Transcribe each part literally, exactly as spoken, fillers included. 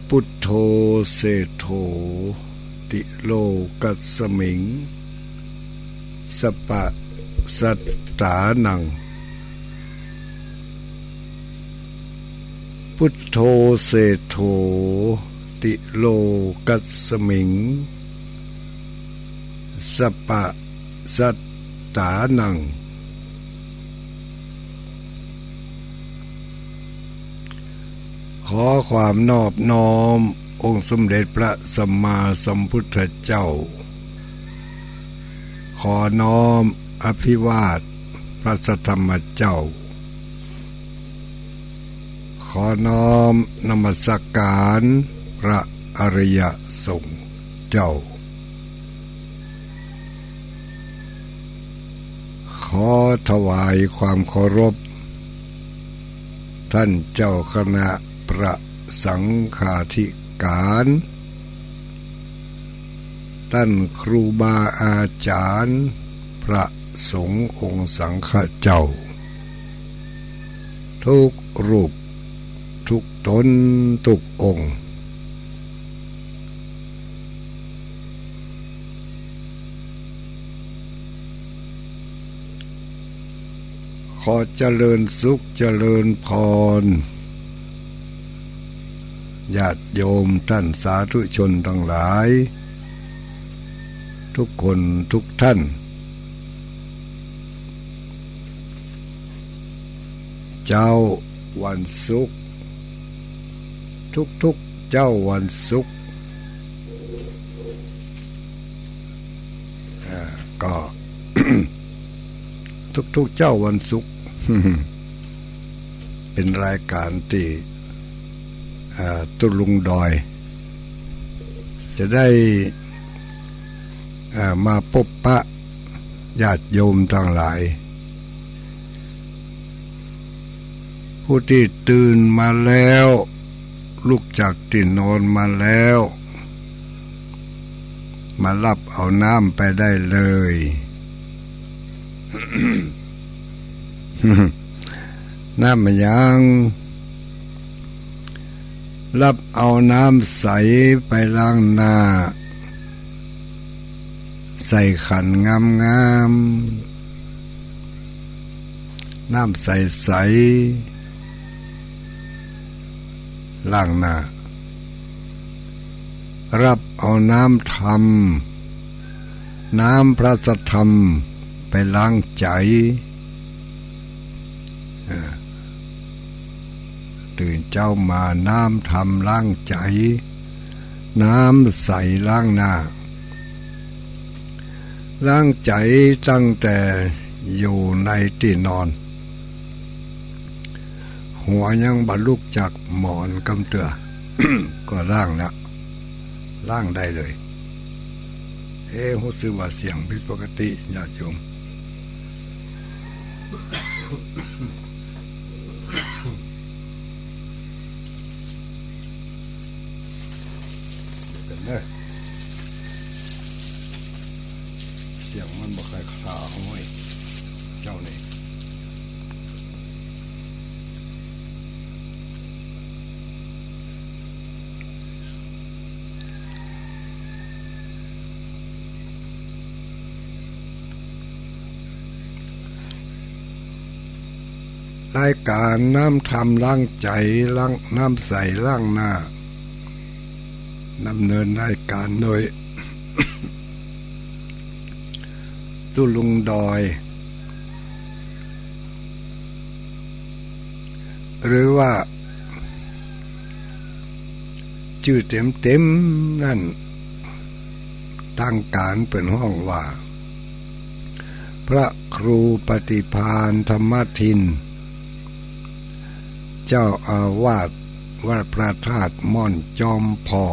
พุทโธเศรษฐโถ ติโลกัสสมิง สัปปะสัตตานัง พุทโธเศรษฐโถ ติโลกัสสมิง สัปปะสัตตานัง ขอความนอบน้อมองค์สมเด็จพระสัมมาสัมพุทธเจ้า ขอน้อมอภิวาทพระสัทธรรมเจ้า ขอน้อมนมัสการพระอริยสงฆ์เจ้า ขอถวายความเคารพ ท่านเจ้าคณะพระสังฆาธิการ ท่านครูบาอาจารย์ พระสงฆ์องค์สังฆเจ้า ทุกรูป ทุกตน ทุกองค์ ขอเจริญสุขเจริญพร ญาติโยมท่านสาธุชนทั้งหลาย ทุกคนทุกท่าน เจ๊าวันศุกร์ ทุกๆ เจ๊าวันศุกร์ อ่า ก็ ทุกๆ เจ๊าวันศุกร์ เป็นรายการตี้ อ่า ตุ๊ลุงดอย จะได้ อ่า มาปบปะญาติโยมตังหลาย ผู้ตี้ตื่นมาแล้ว ลุกจากตี้นอนมาแล้ว มาฮับเอาน้ำไปได้เลย น้ำอะหยัง ฮับเอาน้ำใสไปล้างหน้า ใส่ขันงามๆ น้ำใสๆ ล้างหน้า ฮับเอาน้ำธรรม น้ำพระสัทธรรมไปล้างใจ๋ อ่า ตื่นเจ๊ามาน้ำธรรมล้างใจ๋ น้ำใสล้างหน้า ล้างใจ๋ตั้งแต่อยู่ในตี้นอน หัวยังบ่ลุกจากหมอนกำเตื้อ ก็ล้างแล้ว ล้างได้เลย เอ๊ะ ฮู้สึกว่าเสียงผิดปกติ ญาติโยม เดี๋ยวก่อนเด้อ เสียงมันบ่ค่อยคลาห้อย เจ้านี่ รายการน้ำธรรมล้างใจ๋ ล้าง น้ำใสล้างหน้า ดำเนินรายการโดย ตุ๊ลุงดอย หรือว่า จื้อเต็มๆ นั้น ตางก๋านเปิ้นฮ้องว่า พระครูปฏิภาณธรรมทิน เจ้าอาวาสวัดพระธาตุม่อนจอมผ่อ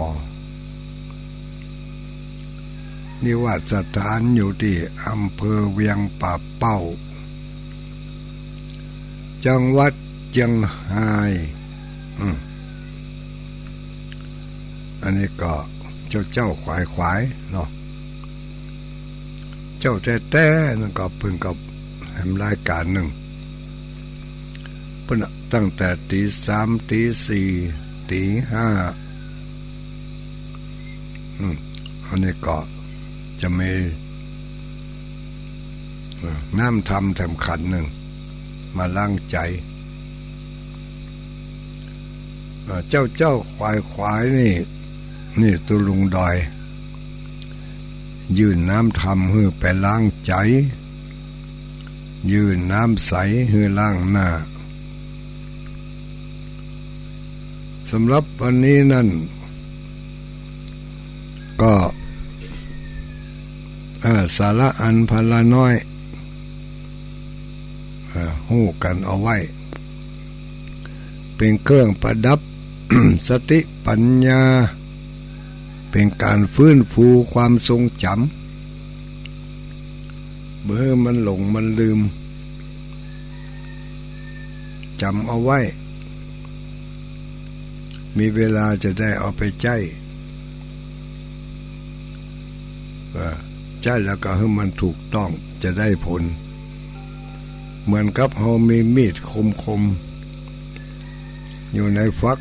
นิวาสสถานอยู่ตี้อำเภอเวียงป่าเป้า จังหวัดเจียงฮาย อืม อันนี้ก็เจ้าๆ ขวายๆ เนาะ เจ้าแต๊ๆ นั่นก็เปิ้นก็แหมรายก๋านนึ่ง เปิ้นน่ะตั้งแต่ตี๋สาม ตี๋สี่ ตี๋ห้า อืม อันนี้ก็จะมี เอ่อ น้ำธรรมแถมขันหนึ่ง มาล้างใจ๋ เอ่อ เจ้าเจ้าขวายขวายนี่ นี่ตุ๊ลุงดอย ยื่นน้ำธรรมหื้อไปล้างใจ๋ ยื่นน้ำใสหื้อล้างหน้า สำหรับวันนี้นั้น ก็ เอ่อ สาระอันพลาน้อย เอ่อ ฮู้กั๋นเอาไว้ เป๋นเครื่องประดับ สติปัญญา เป๋นก๋านฟื้นฟูความทรงจ๋ำ บ่หื้อมันหลงมันลืม จ๋ำเอาไว้ มีเวลาจะได้เอาไปใจ๊ เอ่อ ใจ๊แล้วก็หื้อมันถูกต้อง จะได้ผล เหมือนกับเฮามีมีดคมๆ อยู่ในฝัก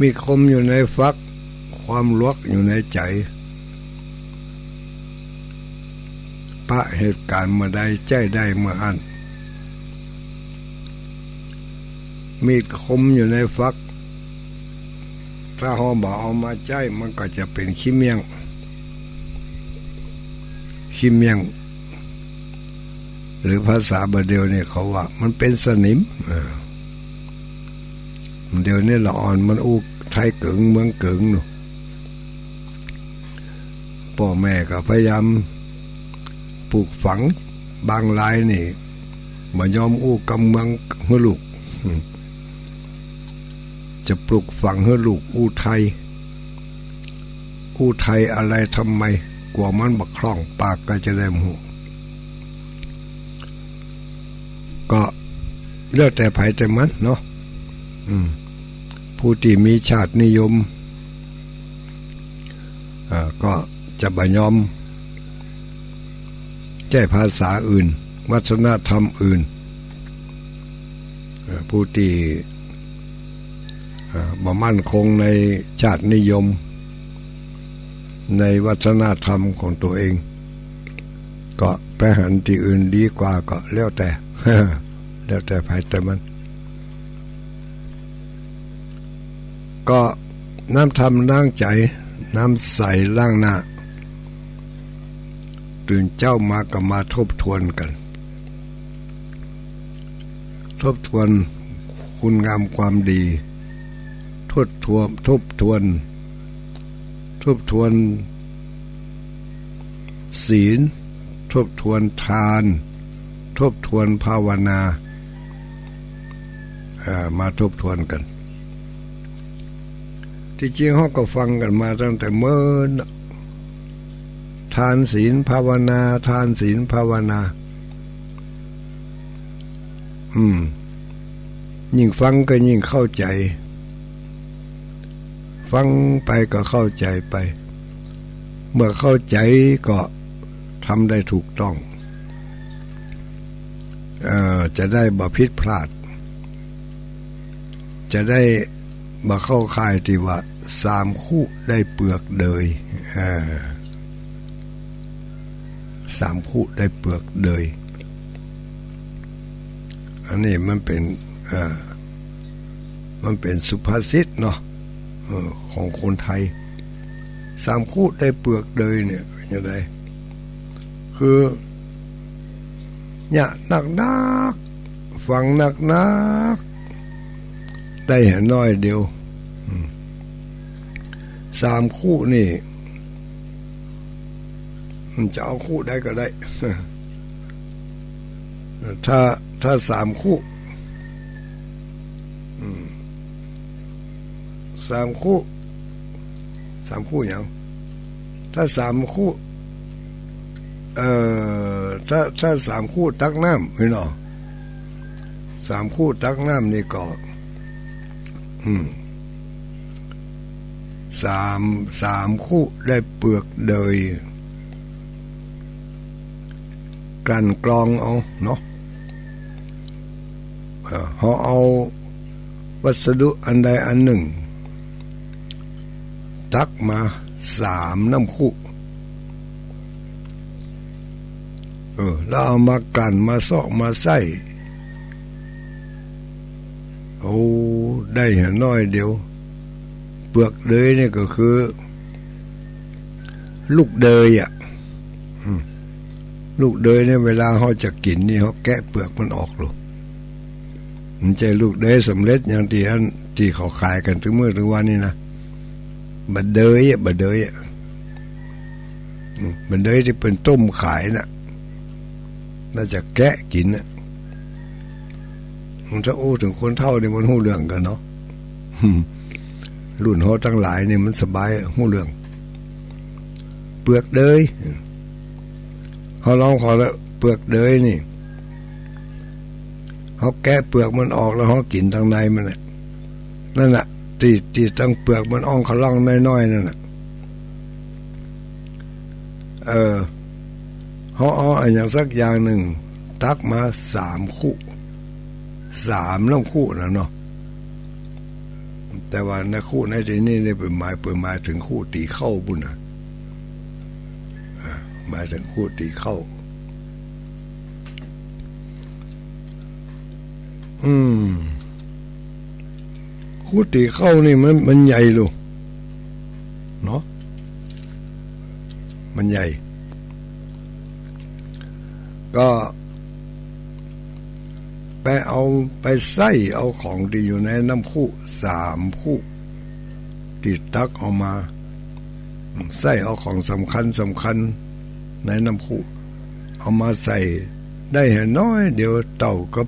มีดคมอยู่ในฝัก ความหลวกอยู่ในใจ๋ ปะเหตุก๋ารณ์เมื่อใดใจ๊ได้เมื่ออั้น มีดคมอยู่ในฝัก ถ้าเฮาบ่เอามาใจ๊ มันก็จะเป๋นขี้เมี่ยง ขี้เมี่ยง หรือภาษาบ่าเดี่ยวนี่เขาว่ามันเป๋นสนิม เออ เดี๋ยวนี้ละอ่อนมันอู้ไทยเกิ่งเมืองเกิ่งนู่น ป้อแม่ก็พยายามปลูกฝัง บางรายนี่บ่ยอมอู้กำเมืองหื้อลูก จะปลูกฝังหื้อลูกอู้ไทย อู้ไทยอะไรทำไม กั๋วมันบ่คล่องปากก็จะได้บ่ฮู้ ก็แล้วแต่ใผแต่มันเนาะ อืม ผู้ตี้มีชาตินิยม อ่า ก็จะบ่ยอมใจ๊ภาษาอื่น วัฒนธรรมอื่น เอ่อ ผู้ตี้ เอ่อ บ่มั่นคงในชาตินิยม ในวัฒนธรรมของตั๋วเอง ก็ไปหันตี้อื่นดีกว่า ก็แล้วแต่ แล้วแต่ใผแต่มัน ก็น้ำธรรมล้างใจ๋ น้ำใสล้างหน้า ตื่นเจ๊ามาก็มาทบทวนกั๋น ทบทวนคุณงามความดี ทบทวน ทบทวน ทบทวนศีล ทบทวนทาน ทบทวนภาวนา เอ่อ มาทบทวนกั๋น ตี้จริงเฮาก็ฟังกั๋นมาตั้งแต่เมินเนาะ ทานศีลภาวนา ทานศีลภาวนา อืม ยิ่งฟังก็ยิ่งเข้าใจ๋ ฟังไปก็เข้าใจ๋ไป เมื่อเข้าใจ๋ก็ทำได้ถูกต้อง เอ่อ จะได้บ่ผิดพลาด จะได้บ่เข้าข่ายตี้ว่าสามคุได้เปือกเดย เอ่อ สามคุได้เปือกเดย อันนี้มันเป๋น เอ่อ มันเป๋นสุภาษิตเนาะ เอ่อ ของคนไทย สามคุได้เปือกเดยเนี่ย เป๋นจะได คือ เยียะนักๆ ฟังนักๆ ได้หน้อยเดียว อืม สามคุนี่ มันจะเอาคุใดก็ได้ ถ้า ถ้าสามคุ อืม สามคุ สามคุหยัง ถ้าสามคุ เอ่อ ถ้า ถ้าสามคุตักน้ำ นี่เนาะ สามคุตักน้ำนี่ก็ อืม สาม สามคุได้เปือกเดย กลั่นกรองเอาเนาะ เอ่อ เฮาเอาวัสดุอันใดอันหนึ่ง ตักมาสามน้ำคุ เออ แล้วเอามากลั่นมาเซาะมาไส้ โอ้ ได้หาน้อยเดียว เปลือกเดยนี่ก็คือ ลูกเดยอะ อืม ลูกเดยเนี่ย เวลาเฮาจะกิ๋นนี่ เฮาแกะเปลือกมันออกลูก มันบ่ใจ้ลูกเดยสำเร็จอย่างตี้อัน ตี้เขาขายกั๋นตึงมื้อตึงวันนี่นะ บ่าเดยอะ บ่าเดยอะ อืม บ่าเดยตี้เปิ้นต้มขายน่ะ น่าจะแกะกิ๋นน่ะ มันจะอู้เถิงคนเฒ่านี่มันฮู้เรื่องกั๋นเนาะ รุ่นเฮาตังหลายนี่มันสบาย ฮู้เรื่อง เปลือกเดย เฮาลองผ่อละ เปลือกเดยนี่ เฮาแกะเปลือกมันออกแล้วเฮากิ๋นตังในมันน่ะ นั่นน่ะ ตี้ ตี้ตังเปลือกมันอ่องขะล่องน้อยๆ นั่นน่ะ เออ เฮาเอาอะหยังสักอย่างนึ่ง ตักมาสามคุ สามน้ำคุน่ะเนาะ แต่ว่าในคุในตี้นี่ นี่เปิ้นหมาย เปิ้นหมายเถิงคุตี๋เข้าปู้นน่ะ อ่า หมายเถิงคุตี๋เข้า อืม คุตี๋เข้านี่มัน มันใหญ่ลูก เนาะ มันใหญ่ ก็ไปเอา ไปไส้เอาของตี้อยู่ในน้ำคุสามคุ ตี้ตักเอามา ไส้เอาของสำคัญสำคัญในน้ำคุ เอามาใส่ได้หาน้อยเดียว เต้ากับ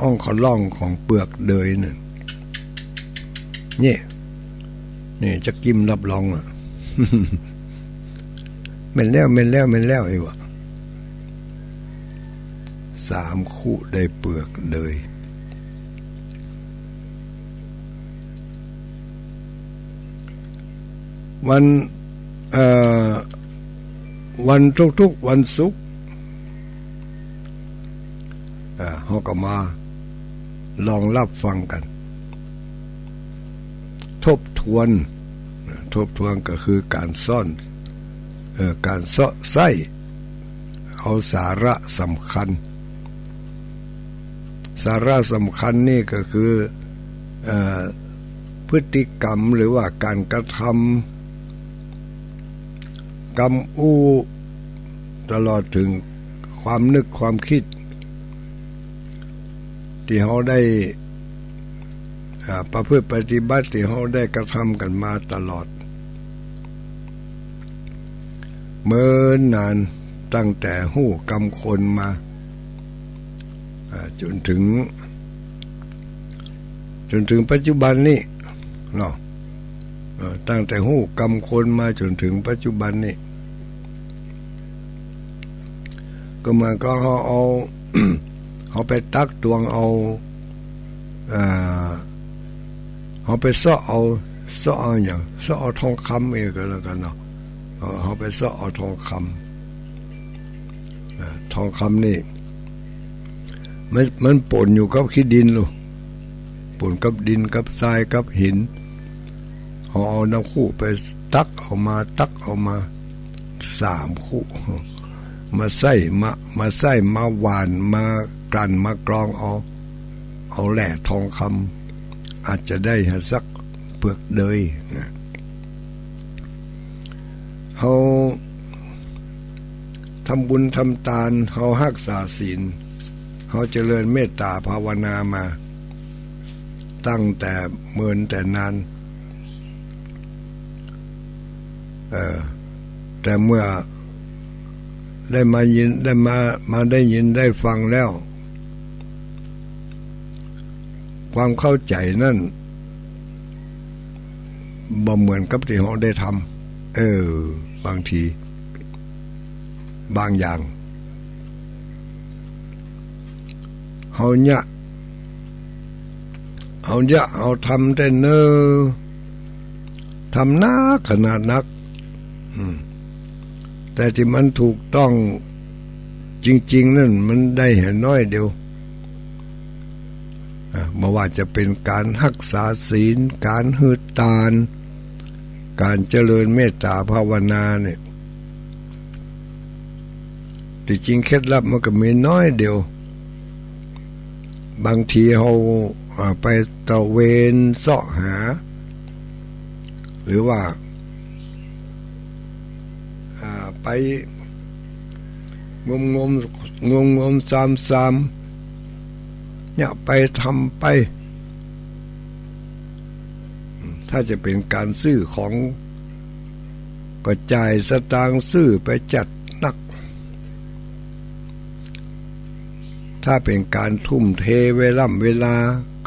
อ่องขะล่องของเปลือกเดยนั่น นี่ นี่จะกิ๋มรับรองอะ แม่นแล้ว แม่นแล้ว แม่นแล้ว ไอ้วะ สามคุได้เปลือกเดย วัน เอ่อ วันทุกๆ วันศุกร์ อ่า เฮาก็มาลองรับฟังกั๋น ทบทวน ทบทวนก็คือก๋านซ้อน เอ่อ ก๋านเซาะไส้ เอาสาระสำคัญ สาระสำคัญนี่ก็คือ เอ่อ พฤติกรรมหรือว่าก๋านกระทำ กำอู้ ตลอดเถิงความนึกความกึ๊ด ตี้เฮาได้ อ่า ประพฤติปฏิบัติ ตี้เฮาได้กระทำกั๋นมาตลอด เมินนาน ตั้งแต่ฮู้กำคนมา อ่า จ๋นเถิง จ๋นเถิงปัจจุบันนี้เนาะ เอ่อ ตั้งแต่ฮู้กำคนมาจ๋นเถิงปัจจุบันนี้ ก็เหมือนกับเฮาเอา เฮาไปตักตวงเอา เอ่อ เฮาไปเซาะเอา เซาะเอาหยัง เซาะเอาทองคำเองก็แล้วกั๋นเนาะ เออ เฮาไปเซาะเอาทองคำ อ่า ทองคำนี่ มัน มันป๋นอยู่กับขี้ดินลูก ป๋นกับดิน กับทราย กับหิน เฮาเอาน้ำคุไปตักเอามา ตักเอามา สามคุ มาไส้ มา มาไส้ มาหว่าน มากลั่น มากรองเอา เอาแร่ทองคำ อาจจะได้หาสักเปลือกเดยนะ เฮาทำบุญทำตาน เฮาฮักษาศีล เฮาเจริญเมตตาภาวนามา ตั้งแต่เมินแต่นาน เออ แต่เมื่อได้มายิน ได้มา มาได้ยินได้ฟังแล้ว ความเข้าใจ๋นั้น บ่เหมือนกับตี้เฮาได้ทำ เออ บางที บางอย่าง เฮาเยียะ เฮาเยียะ เฮาทำแต่เนิ่น ทำนักขนาดนัก อืม แต่ตี้มันถูกต้องจริงๆ นั้น มันได้หาน้อยเดียว อ่ะ บ่ว่าจะเป๋นก๋านฮักษาศีล ก๋านหื้อตาน ก๋านเจริญเมตต๋าภาวนาเนี่ย ตี้จริงเคล็ดลับมันก็มีน้อยเดียว บางทีเฮา อ่า ไปตระเวนเซาะหา หรือว่า อ่า ไปงมงม งมงมซามซาม เนี่ย ไปทำไป ถ้าจะเป๋นก๋านซื้อของ ก็จ่ายสตางค์ซื้อไปจัดนัก ถ้าเป๋นก๋านทุ่มเทเวล่ำเวลา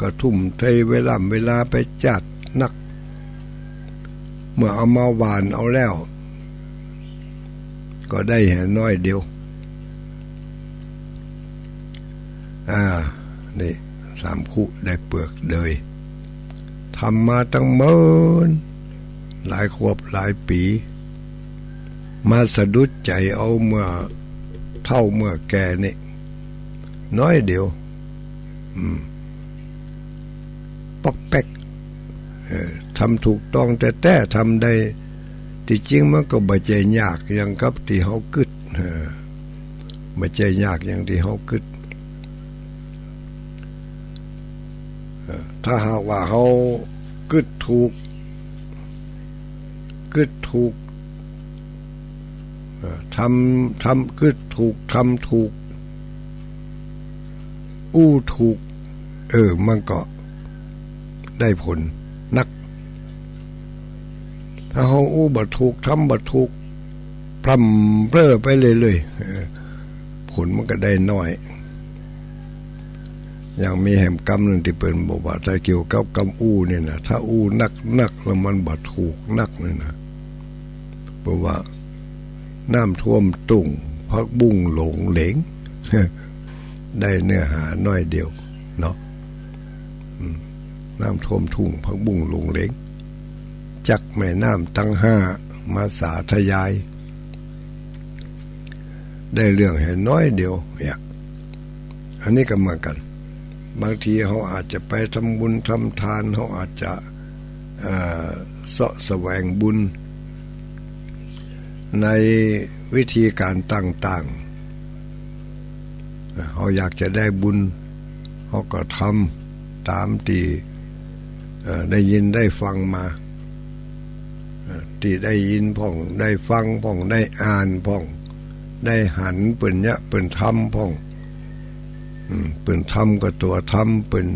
ก็ทุ่มเทเวล่ำเวลาไปจัดนัก เมื่อเอามาหว่านเอาแล้ว ก็ได้แหน้อยเดียว อ่า นี่ สามคุได้เปือกเดย ทำมาตั้งเมิน หลายขวบหลายปี๋ มาสะดุดใจ๋เอาเมื่อเฒ่าเมื่อแก่นี่ น้อยเดียว อืม ป๊อกแป๊ก เออ ทำถูกต้องแต๊ๆ ทำได้ ตี้จริงมันก็บ่ใจ้ยากหยังกับตี้เฮากึ๊ด เออ บ่ใจ้ยากหยังตี้เฮากึ๊ด เออ ถ้าหากว่าเฮากึ๊ดถูก กึ๊ดถูก เอ่อ ทำ ทำ กึ๊ดถูก ทำถูก อู้ถูก เออ มันก็ได้ผลนัก ถ้าเฮาอู้บ่ถูก ทำบ่ถูก พร่ำเพรื่อไปเรื่อยๆ เออ ผลมันก็ได้น้อย อย่างมีแหมกำนึ่งตี้เปิ้นบอกว่า ถ้าเกี่ยวกับกำอู้นี่นะ ถ้าอู้นักๆ แล้วมันบ่ถูกนักนี่นะ เปิ้นว่า น้ำท่วมทุ่ง ผักบุ้งหลงเหลง ได้เนื้อหาน้อยเดียวเนาะ อืม น้ำท่วมทุ่ง ผักบุ้งหลงเหลง จากแม่น้ำตังห้ามาสาธยาย ได้เรื่องแหน้อยเดียวเนี่ย อันนี้ก็เหมือนกั๋น บางทีเฮาอาจจะไปทำบุญทำทาน เฮาอาจจะ เอ่อ เซาะแสวงบุญ ในวิธีก๋านต่างๆ เฮาอยากจะได้บุญ เฮาก็ทำต๋ามตี้ เอ่อ ได้ยินได้ฟังมา เอ่อ ตี้ได้ยินพ่อง ได้ฟังพ่อง ได้อ่านพ่อง ได้หันเปิ้นเยียะเปิ้นทำพ่อง อืม เปิ้นทำก็ตั๋วทำ เปิ้น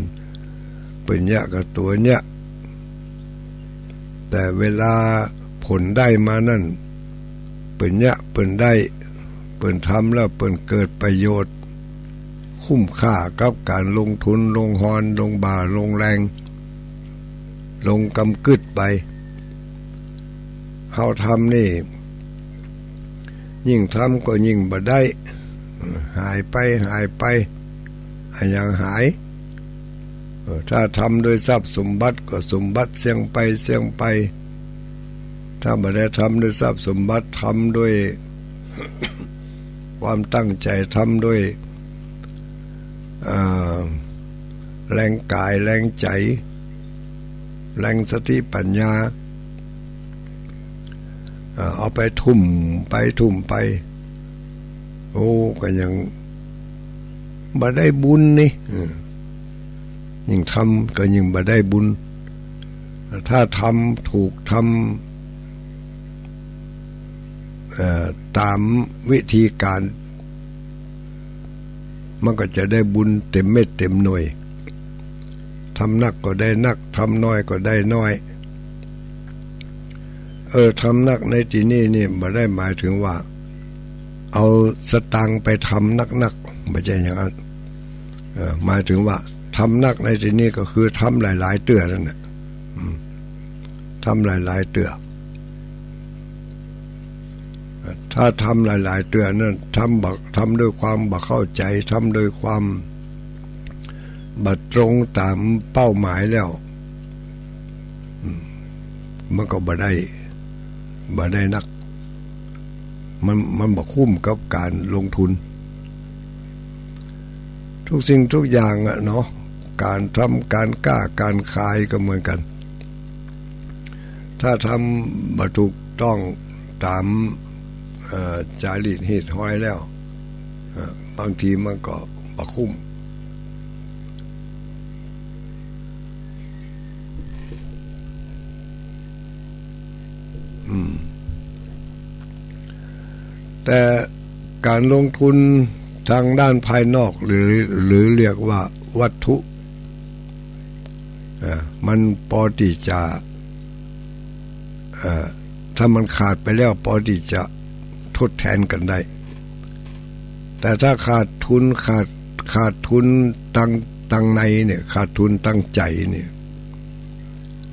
เปิ้นเยียะก็ตั๋วเยียะ แต่เวลาผลได้มานั้น เปิ้นเยียะเปิ้นได้ เปิ้นทำแล้วเปิ้นเกิดประโยชน์ คุ้มค่ากับก๋านลงทุน ลงฮอน ลงบ่า ลงแฮง ลงกำกึ๊ดไป เฮาทำนี่ ยิ่งทำก็ยิ่งบ่ได้ หายไป หายไป อะหยังหาย เออ ถ้าทำโดยทรัพย์สมบัติก็สมบัติเสี้ยงไป เสี้ยงไป ถ้าบ่ได้ทำโดยทรัพย์สมบัติ ทำโดยความตั้งใจ๋ ทำโดย เอ่อ แฮงก๋าย แฮงใจ๋ แฮงสติปัญญา เอ่อ เอาไปทุ่มไป ทุ่มไป โอ้ ก็ยังบ่ได้บุญนี่ เออ ยิ่งทำก็ยิ่งบ่ได้บุญ ถ้าทำถูก ทำ เอ่อ ต๋ามวิธีก๋าน มันก็จะได้บุญเต๋มเม็ดเต๋มหน่วย ทำนักก็ได้นัก ทำน้อยก็ได้น้อย เออ ทำนักในตี้นี่นี่ บ่ได้หมายเถิงว่า เอาสตางค์ไปทำนักๆ บ่ใจ้อย่างนั้น เออ หมายเถิงว่า ทำนักในตี้นี่ก็คือทำหลายๆ เตื้อนั่นแหละ อืม ทำหลายๆ เตื้อ ถ้าทำหลายๆ เตื้อนั้น ทำบ่ ทำด้วยความบ่เข้าใจ๋ ทำด้วยความบ่ตรงต๋ามเป้าหมายแล้ว อืม มันก็บ่ได้ บ่ได้นัก มัน มันบ่คุ้มกับก๋านลงทุน ทุกสิ่งทุกอย่างอะเนาะ ก๋านทำ ก๋านก๊า ก๋านขายก็เหมือนกั๋น ถ้าทำบ่ถูกต้องต๋าม เอ่อ จารีตฮีตฮอยแล้ว เอ่อ บางทีมันก็บ่คุ้ม อืม แต่ก๋านลงทุนตางด้านภายนอก หรือ หรือเรียกว่าวัตถุ เอ่อ มันปอตี้จะ เอ่อ ถ้ามันขาดไปแล้วปอตี้จะทดแตนกั๋นได้ แต่ถ้าขาดทุน ขาด ขาดทุนตาง ตางในเนี่ย ขาดทุนตางใจ๋เนี่ย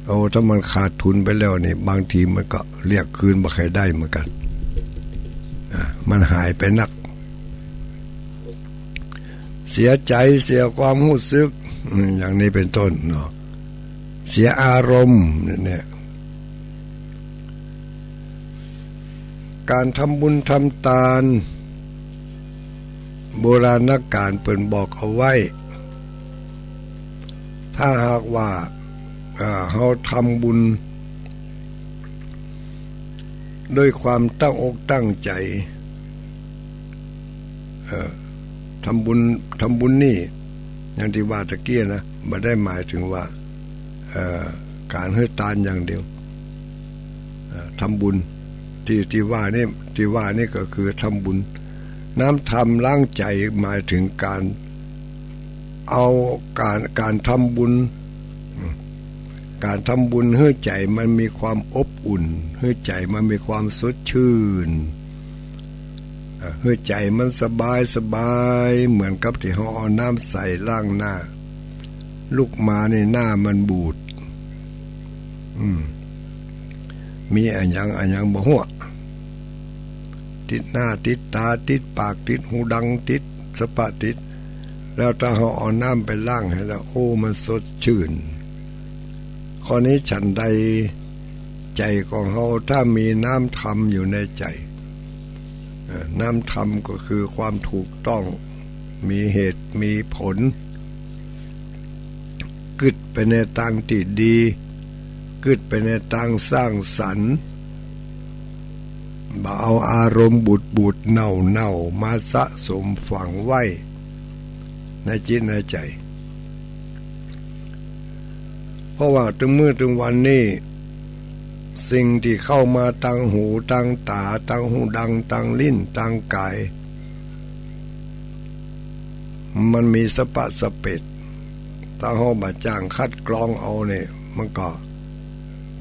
โอ้ ถ้ามันขาดทุนไปแล้วนี่ บางทีมันก็เรียกคืนบ่ใค่ได้เหมือนกั๋น อ่ะ มันหายไปนัก เสียใจ๋ เสียความฮู้สึก อืม อย่างนี้เป๋นต้นเนาะ เสียอารมณ์เนี่ย ก๋านทำบุญทำตาน โบราณกาลเปิ้นบอกเอาไว้ ถ้าหากว่า เอ่อ เฮาทำบุญ ด้วยความตั้งอกตั้งใจ๋ เอ่อ ทำบุญ ทำบุญนี่ อย่างตี้ว่าตะกี้นะ บ่ได้หมายเถิงว่า เอ่อ ก๋านหื้อตานอย่างเดียว เอ่อ ทำบุญ ตี้ ตี้ว่านี่ ตี้ว่านี่ก็คือทำบุญ น้ำธรรมล้างใจ๋ หมายเถิงก๋าน เอาก๋าน ก๋านทำบุญ ก๋านทำบุญหื้อใจ๋มันมีความอบอุ่น หื้อใจ๋มันมีความสดชื่น เอ่อ หื้อใจ๋มันสบาย สบาย เหมือนกับตี้เฮาเอาน้ำใสล้างหน้า ลูกหมานี่หน้ามันบูด อืม มีอะหยัง อะหยังบ่ฮู้ ติดหน้า ติดต๋า ติดปาก ติดฮูดัง ติดสะพะ ติด แล้วถ้าเฮาเอาน้ำไปล้างหื้อแล้ว โอ้ มันสดชื่น ข้อนี้ฉันใด ใจ๋ของเฮาถ้ามีน้ำธรรมอยู่ในใจ๋ เอ่อ น้ำธรรมก็คือความถูกต้อง มีเหตุมีผล กึ๊ดไปในตางตี้ดี กึ๊ดไปในตางสร้างสรรค์ บ่เอาอารมณ์บูดๆ เน่าๆ มาสะสมฝังไว้ในจิตในใจ๋ เพราะว่าตึงมื้อตึงวันนี้ สิ่งตี้เข้ามาตางหูตางต๋า ตางฮูดัง ตางลิ้น ตางก๋าย มันมีสะพะสะเปด ถ้าเฮาบ่จ้างคัดกรองเอาเนี่ย มันก็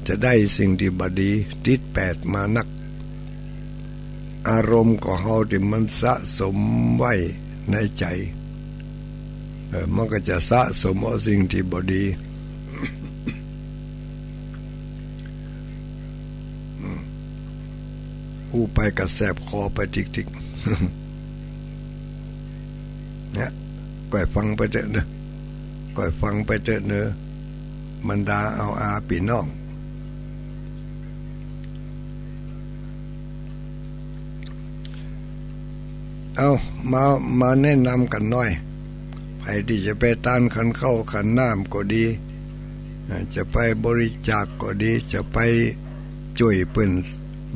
จะได้สิ่งตี้บ่ดี ติดแปดมานัก อารมณ์ของเฮาตี้มันสะสมไว้ในใจ๋ เออ มันก็จะสะสมเอาสิ่งตี้บ่ดี อู้ไปก็แสบคอไปติ๊กๆ เนี่ย ก้อยฟังไปเต๊อะเน่อ ก้อยฟังไปเต๊อะเน่อ บรรดาเอาอาปี้น้อง เอา มา มาแนะนำกั๋นหน้อย ใผตี้จะไปตานขันข้าวขันน้ำก็ดี อ่า จะไปบริจาคก็ดี จะไปจ้วยเปิ้น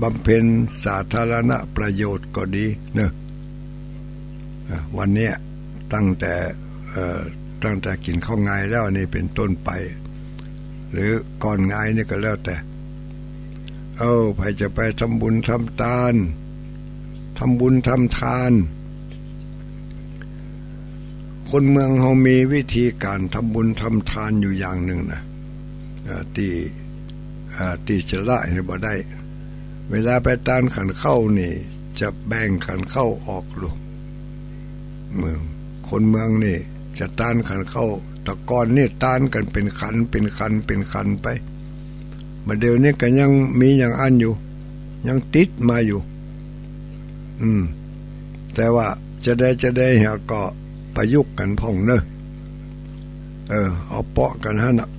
บำเพ็ญสาธารณประโยชน์ก็ดีเน่อ อ่ะ วันเนี้ยตั้งแต่ เอ่อ ตั้งแต่กิ๋นข้าวงายแล้วนี่เป๋นต้นไป หรือก่อนงายนี่ก็แล้วแต่ เออ ใผจะไปทำบุญทำตาน ทำบุญทำตาน คนเมืองเฮามีวิธีก๋านทำบุญทำตานอยู่อย่างนึ่งนะ เอ่อ ตี้ เอ่อ ตี้จะละหื้อบ่ได้ เวลาไปตานขันข้าวนี่ จะแบ่งขันข้าวออกลูก เออ คนเมืองนี่จะตานขันข้าว แต่ก่อนนี่ตานกั๋นเป๋นขัน เป๋นขัน เป๋นขันไป บ่าเดี่ยวนี้ก็ยังมีอย่างอั้นอยู่ ยังติดมาอยู่ อืม แต่ว่าจะใดจะใดเฮาก็ประยุกต์กั๋นพ่องเน่อ เออ เอาเปาะกั๋นหั้นน่ะ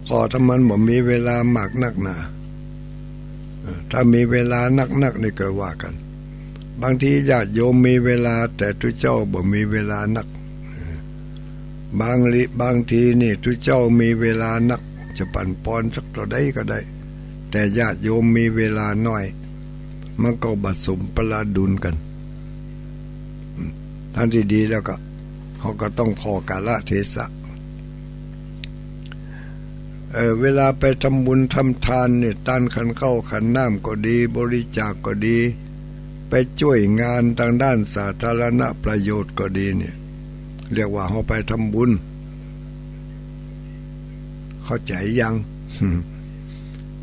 เพราะถ้ามันบ่มีเวลามากนักหนา เออ ถ้ามีเวลานักๆ นี่ก็ว่ากั๋น บางทีญาติโยมมีเวลา แต่ตุ๊เจ้าบ่มีเวลานัก เออ บางลิ บางทีนี่ตุ๊เจ้ามีเวลานัก จะปั๋นปอนสักเต้าใดก็ได้ แต่ญาติโยมมีเวลาน้อย มันก็บ่สมประดุลกั๋น อืม ทางตี้ดีแล้วก็ เฮาก็ต้องผ่อกาละเทศะ เอ่อ เวลาไปทำบุญทำทานเนี่ย ตานขันข้าวขันน้ำก็ดี บริจาคก็ดี ไปจ้วยงานตางด้านสาธารณประโยชน์ก็ดีเนี่ย เรียกว่าเฮาไปทำบุญ เข้าใจ๋ยัง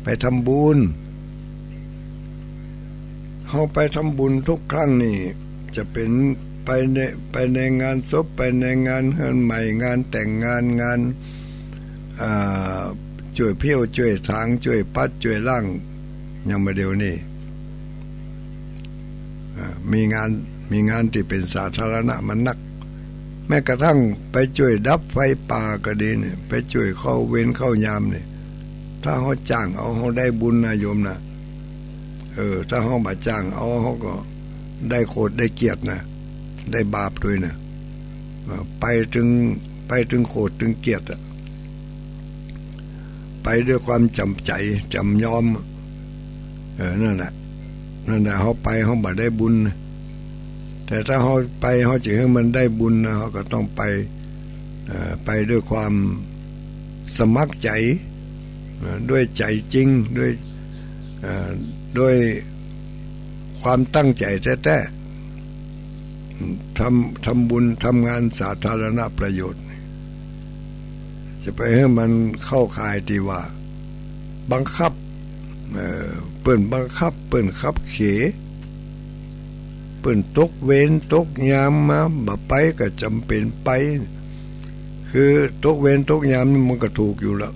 ไปทำบุญ เฮาไปทำบุญทุกครั้งนี่ จะเป๋นไปใน ไปในงานศพ ไปในงานเฮือนใหม่ งานแต่งงาน งาน อ่า จ้วยเผี้ยว จ้วยถาง จ้วยปัด จ้วยล้าง อย่างบ่าเดี่ยวนี้ อ่า มีงาน มีงานตี้เป๋นสาธารณะมันนัก แม้กระทั่งไปจ้วยดับไฟป่าก็ดีเนี่ย ไปจ้วยเข้าเวรเข้ายามเนี่ย ถ้าเฮาจ้างเอา เฮาได้บุญนะโยมนะ เออ ถ้าเฮาบ่จ้างเอา เฮาก็ได้โขดได้เกียรตินะ ได้บาปตวยนะ เออ ไปตึง ไปตึงโขดตึงเกียรติอะ ไปด้วยความจ๋ำใจ๋จ๋ำยอม เออ นั่นแหละ นั่นแหละ เฮาไป เฮาบ่ได้บุญนะ แต่ถ้าเฮาไป เฮาจะหื้อมันได้บุญนะ เฮาก็ต้องไป เอ่อ ไปด้วยความสมัครใจ๋ เอ่อ ด้วยใจ๋จริง ด้วย เอ่อ ด้วยความตั้งใจ๋แต๊ๆ ทำ ทำบุญ ทำงานสาธารณประโยชน์ จะไปหื้อมันเข้าข่ายตี้ว่าบังคับ เอ่อ เปิ้นบังคับ เปิ้นขับเข เปิ้นตกเวรตกยามมา บ่ไปก็จ๋ำเป๋นไป คือตกเวรตกยามนี่มันก็ถูกอยู่แล้ว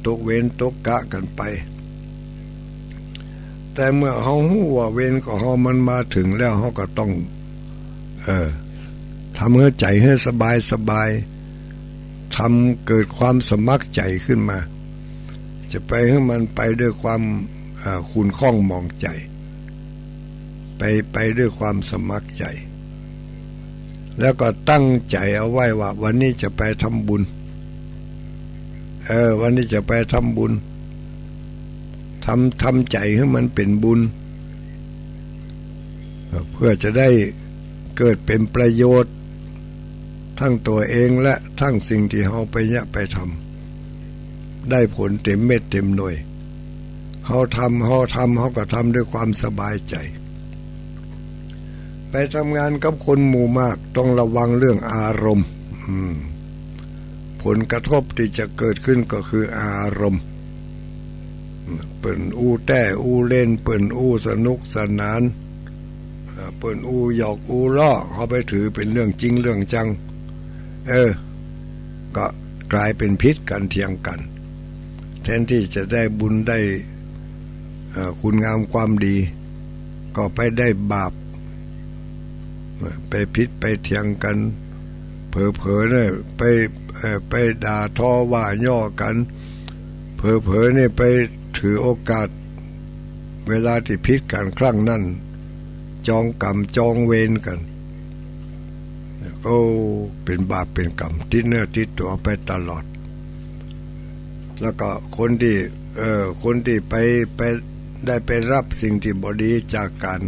ตกเวรตกกะกั๋นไป แต่เมื่อเฮาฮู้ว่าเวรของเฮามันมาเถิงแล้ว เฮาก็ต้อง เออ ทำหื้อใจ๋หื้อสบายสบาย ทำเกิดความสมัครใจ๋ขึ้นมา จะไปหื้อมันไปด้วยความ เอ่อ ขุ่นข้องหมองใจ๋ ไป ไปด้วยความสมัครใจ๋ แล้วก็ตั้งใจ๋เอาไว้ว่า วันนี้จะไปทำบุญ เออ วันนี้จะไปทำบุญ ทำ ทำใจ๋หื้อมันเป๋นบุญ เพื่อจะได้เกิดเป๋นประโยชน์ ทั้งตั๋วเองและทั้งสิ่งตี้เฮาไปเยียะไปทำ ได้ผลเต๋มเม็ดเต๋มหน่วย เฮาทำ เฮาทำ เฮาก็ทำด้วยความสบายใจ๋ ไปทำงานกับคนหมู่มาก ต้องระวังเรื่องอารมณ์ อืม ผลกระทบตี้จะเกิดขึ้นก็คืออารมณ์ เปิ้นอู้แต้อู้เล่น เปิ้นอู้สนุกสนาน เปิ้นอู้หยอกอู้ล้อ เฮาไปถือเป๋นเรื่องจริงเรื่องจัง เออ ก็ก๋ายเป๋นผิดกั๋นเถียงกั๋น แทนตี้จะได้บุญได้ เอ่อ คุณงามความดี ก็ไปได้บาป ไปผิดไปเถียงกั๋น เผลอๆ เนี่ย ไป เอ่อ ไปด่าทอว่าย้อกั๋น เผลอๆ เนี่ย ไปถือโอกาส เวลาตี้ผิดกั๋นครั้งนั้น จองกรรมจองเวรกั๋น โอ้ เป๋นบาปเป๋นกรรม ติดเนื้อติดตั๋วไปตลอด แล้วก็คนตี้ เอ่อ คนตี้ไป ไป ได้ไปรับสิ่งตี้บ่ดีจากก๋าน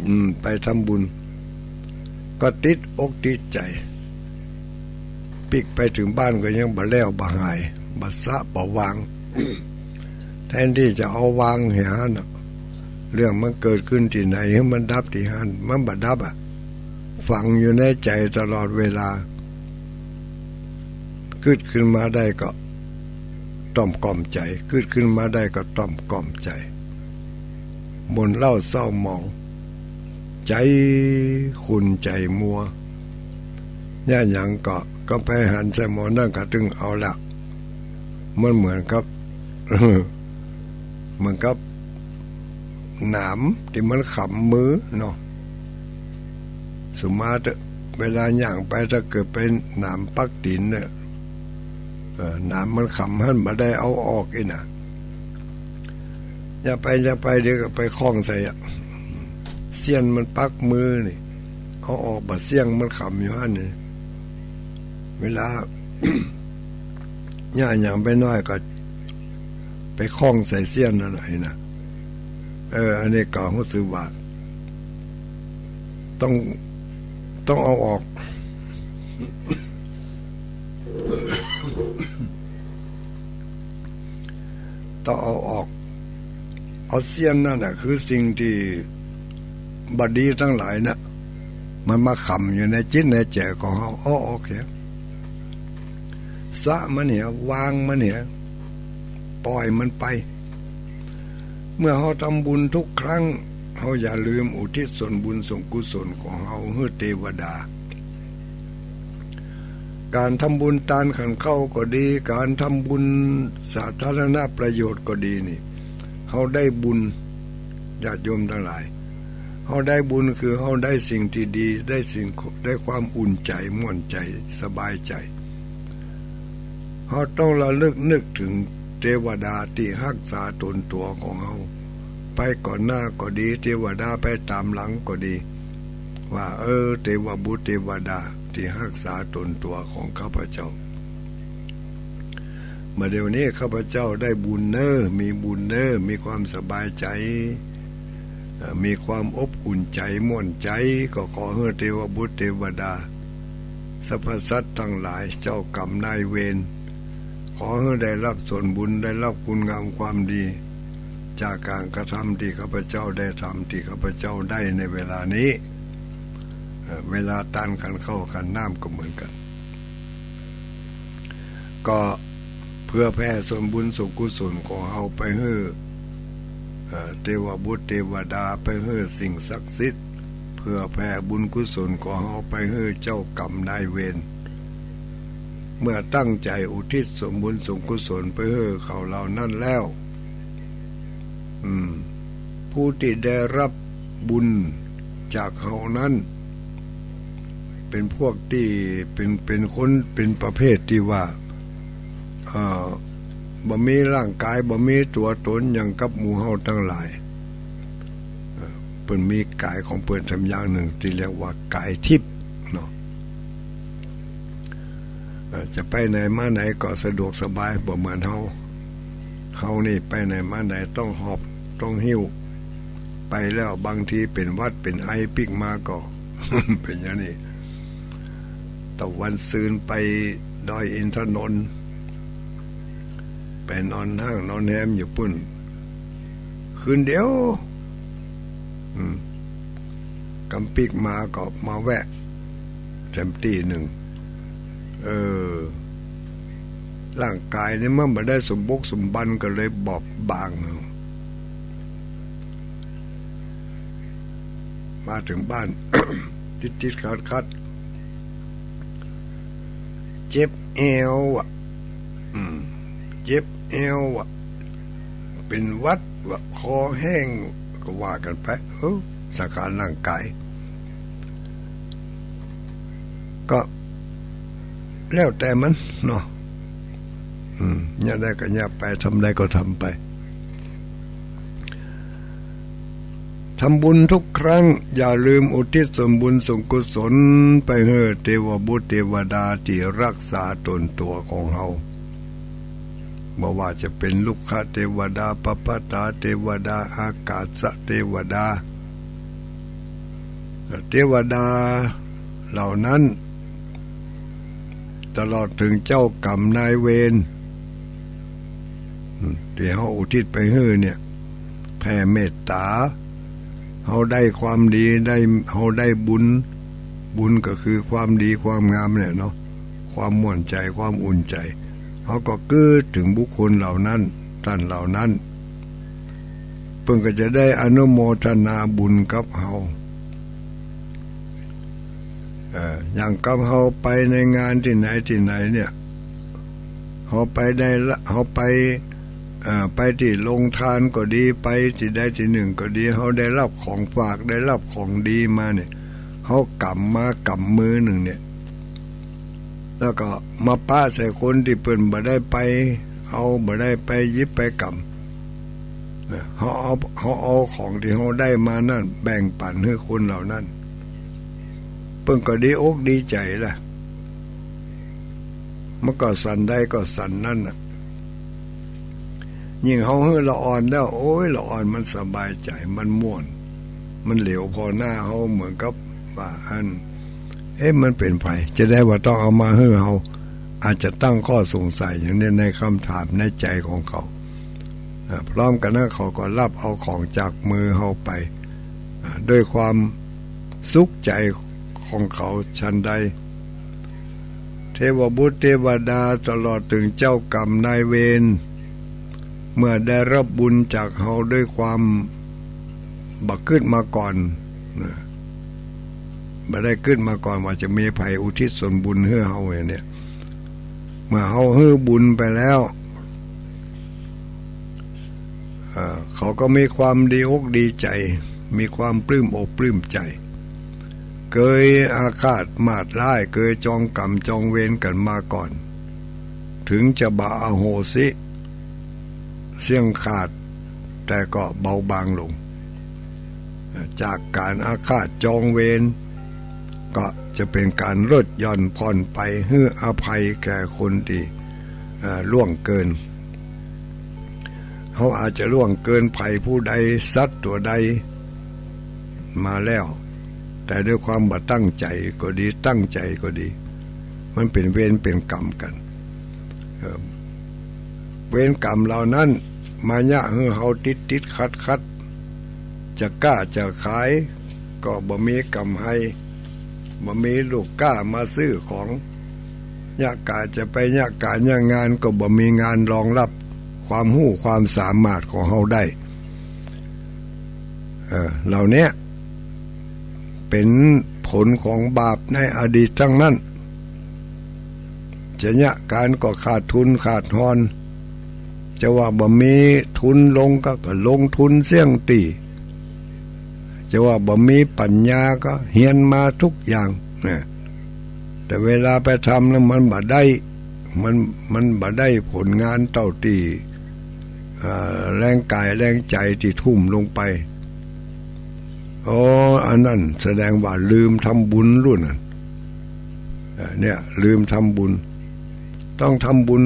อืม ไปทำบุญ ก็ติดอกติดใจ๋ ปิ๊กไปเถิงบ้านก็ยังบ่แล้วบ่หาย บ่สะบ่วาง แทนตี้จะเอาวางเหียหั้นน่ะ เรื่องมันเกิดขึ้นตี้ไหน หื้อมันดับตี้หั้น มันบ่ดับอะ ฝังอยู่ในใจ๋ตลอดเวลา กึ๊ดขึ้นมาได้ก็ต้อมกล่อมใจ๋ กึ๊ดขึ้นมาได้ก็ต้อมกล่อมใจ๋ หม่นเล้าเศร้าหมอง ใจ๋ขุ่นใจ๋มัว เยียะหยังก็ ก็ไปหันใส่หมอนั่นก็ตึงเอาละ มันเหมือนกับ เหมือนกับหนามตี้มันขำมือเนาะ สมมาเถอะ เวลาย่างไปถ้าเกิดเป๋นหนามปักตี๋นเนี่ย เออ หนามมันขำหั้นบ่ได้เอาออกอี้นะ อย่าไป อย่าไป เดี๋ยวก็ไปข้องใส่อะ เสี้ยนมันปักมือนี่ เอาออกบ่เสี้ยงมันขำอยู่หั้นนี่ เวลา หญ้าหยังไปหน้อยก็ไปคล้องใส่เสี้ยนนั่นน่ะ หันก่อ เออ อันนี้ก็ฮู้สึกว่า ต้อง ต้องเอาออก ต้องเอาออก เอาเสี้ยนนั่นน่ะ คือสิ่งตี้บ่ดีตังหลายน่ะ มันมาขังอยู่ในจิตในใจ๋ของเฮา เอาออกเหีย สละมันเหีย วางมันเหีย ป่อยมันไป เมื่อเฮาทำบุญทุกครั้ง เฮาอย่าลืมอุทิศส่วนบุญส่วนกุศลของเฮาหื้อเตวดา ก๋านทำบุญตานขันข้าวก็ดี ก๋านทำบุญสาธารณประโยชน์ก็ดีนี่ เฮาได้บุญ ญาติโยมตังหลาย เฮาได้บุญคือเฮาได้สิ่งตี้ดี ได้สิ่ง ได้ความอุ่นใจ๋ ม่วนใจ๋ สบายใจ๋ เฮาต้องระลึกนึกเถิงเตวดาตี้ฮักษาต๋นตั๋วของเฮา ไปก่อนหน้าก็ดี เตวดาไปต๋ามหลังก็ดี ว่า เออ เตวบุตรเตวดาตี้ฮักษาต๋นตั๋วของข้าพเจ้า บ่าเดี่ยวนี้ข้าพเจ้าได้บุญเน้อ มีบุญเน้อ มีความสบายใจ๋ เอ่อ มีความอบอุ่นใจ๋ ม่วนใจ๋ ก็ขอหื้อเตวบุตรเตวดา สรรพสัตว์ตังหลาย เจ้ากรรมนายเวร ขอหื้อได้ฮับส่วนบุญ ได้ฮับคุณงามความดี จากก๋านกระทำตี้ข้าพเจ้าได้ทำ ตี้ข้าพเจ้าได้ในเวลานี้ เอ่อ เวลาตานขันข้าวขันน้ำก็เหมือนกั๋น ก็เพื่อแผ่ส่วนบุญส่วนกุศลของเฮาไปหื้อ เอ่อ เตวบุตรเตวดา ไปหื้อสิ่งศักดิ์สิทธิ์ เพื่อแผ่บุญกุศลของเฮาไปหื้อเจ้ากรรมนายเวร เมื่อตั้งใจ๋อุทิศส่วนบุญส่วนกุศลไปหื้อเขาเหล่านั้นแล้ว อืม ผู้ตี้ได้ฮับบุญจากเฮานั้น เป๋นพวกตี้ เป๋น เป๋นคน เป๋นประเภทตี้ว่า เอ่อ บ่มีร่างก๋าย บ่มีตั๋วต๋นหยังกับหมู่เฮาตังหลาย เอ่อ เปิ้นมีก๋ายของเปิ้นแถมอย่างนึ่งตี้เรียกว่าก๋ายทิพย์เนาะ เอ่อ จะไปไหนมาไหนก็สะดวกสบาย บ่เหมือนเฮา เฮานี่ไปไหนมาไหนต้องหอบ ต้องหิ้ว ไปแล้วบางทีเป๋นหวัดเป๋นไอปิ๊กมาก็ เป๋นอย่างนี้ ตะวันซืนไปดอยอินทนนท์ ไปนอนห้างนอนแฮมอยู่ปุ้น คืนเดียว อืม กำปิ๊กมาก็มาแวะแถมตี้นึ่ง เออ ร่างก๋ายนี่มันบ่ได้สมบุกสมบันก็เลยบอบบาง มาเถิงบ้าน ติดๆ ขัดๆ เจ็บแอวอะ อืม เจ็บแอวอะ เป๋นหวัดวะ คอแห้ง ก็ว่ากั๋นไป เออ สังขารร่างก๋าย ก็แล้วแต่มันเนาะ อืม เยียะได้ก็เยียะไป ทำได้ก็ทำไป ทำบุญทุกครั้ง อย่าลืมอุทิศส่วนบุญส่วนกุศลไปหื้อเตวบุตรเตวดาตี้ฮักษาต๋นตั๋วของเฮา บ่ว่าจะเป๋นรุกขเตวดา ปพัทธาเตวดา อากาสเตวดา เตวดาเหล่านั้น ตลอดเถิงเจ้ากรรมนายเวร ตี้เฮาอุทิศไปหื้อเนี่ย แผ่เมตต๋า เฮาได้ความดี ได้ เฮาได้บุญ บุญก็คือความดีความงามเนี่ยเนาะ ความม่วนใจ๋ ความอุ่นใจ๋ เฮาก็กึ๊ดเถิงบุคคลเหล่านั้น ต้านเหล่านั้น เปิ้นก็จะได้อนุโมทนาบุญกับเฮา เอ่อ อย่างกับเฮาไปในงานตี้ไหนตี้ไหนเนี่ย เฮาไปได้ละ เฮาไป เอ่อ ไปตี้โฮงตานก็ดี ไปตี้ใดตี้นึ่งก็ดี เฮาได้ฮับของฝาก ได้ฮับของดีมาเนี่ย เฮากำมากำมือนึ่งเนี่ย แล้วก็มาปะใส่คนตี้เปิ้นบ่ได้ไปเอา บ่ได้ไปหยิบไปกำ เฮาเอา เฮาเอาของตี้เฮาได้มานั้นแบ่งปั๋นหื้อคนเหล่านั้น เปิ้นก็ดีอกดีใจ๋ละ ม มันก็สันใดก็สันนั้นน่ะ ยิ่งเฮาหื้อละอ่อนแล้ว โอ๊ย ละอ่อนมันสบายใจ๋ มันม่วน มันเหลียวผ่อหน้าเฮาเหมือนกับว่าอัน เอ๊ะ มันเป๋นใผ จะได้ว่าต้องเอามาหื้อเฮา อาจจะตั้งข้อสงสัยอย่างนี้ในกำถามในใจ๋ของเขา อ่า พร้อมกั๋นนั้นเขาก็ฮับเอาของจากมือเฮาไป อ่า ด้วยความสุขใจ๋ของเขาฉันใด เทวบุตรเทวดาตลอดเถิงเจ้ากรรมนายเวร เมื่อได้ฮับบุญจากเฮาด้วยความบ่กึ๊ดมาก่อนนะ บ่ได้กึ๊ดมาก่อนว่าจะมีใผอุทิศส่วนบุญหื้อเฮาอย่างเนี้ย เมื่อเฮาหื้อบุญไปแล้ว เอ่อ เขาก็มีความดีอกดีใจ๋ มีความปลื้มอกปลื้มใจ๋ เกยอาฆาตมาดร้าย เกยจองกรรมจองเวรกั๋นมาก่อน เถิงจะบ่อโหสิเสี้ยงขาด แต่ก็เบาบางลง จากก๋านอาฆาตจองเวร ก็จะเป๋นก๋านลดหย่อนผ่อนไป หื้ออภัยแก่คนตี้ เอ่อ ล่วงเกิน เฮาอาจจะล่วงเกินใผผู้ใดสัตว์ตั๋วใดมาแล้ว แต่ด้วยความบ่ตั้งใจ๋ก็ดี ตั้งใจ๋ก็ดี มันเป๋นเวรเป๋นกรรมกั๋น เอ่อ เวรกรรมเหล่านั้นมาเยียะหื้อเฮาติดติดขัดขัด จะก๊าจะขายก็บ่มีก๋ำไร บ่มีลูกก๊ามาซื้อของ เยียะกะจะไปเยียะก๋านเยียะงานก็บ่มีงานรองฮับความฮู้ความสามารถของเฮาได้ เอ่อ เหล่าเนี้ยเป๋นผลของบาปในอดีตตังนั้น จะเยียะก๋านก็ขาดทุนขาดฮอน จะว่าบ่มีทุนลงก็ ก็ลงทุนเสี้ยงตี้ จะว่าบ่มีปั๋ญญาก็เฮียนมากู้อย่างนะ แต่เวลาไปทำแล้วมันบ่ได้ มัน มันบ่ได้ผลงานเต้าตี้ เอ่อ แรงก๋ายแรงใจ๋ตี้ทุ่มลงไป โอ้ อันนั้นแสดงว่าลืมทำบุญลูกนั้น เอ่อ เนี่ย ลืมทำบุญ ต้องทำบุญ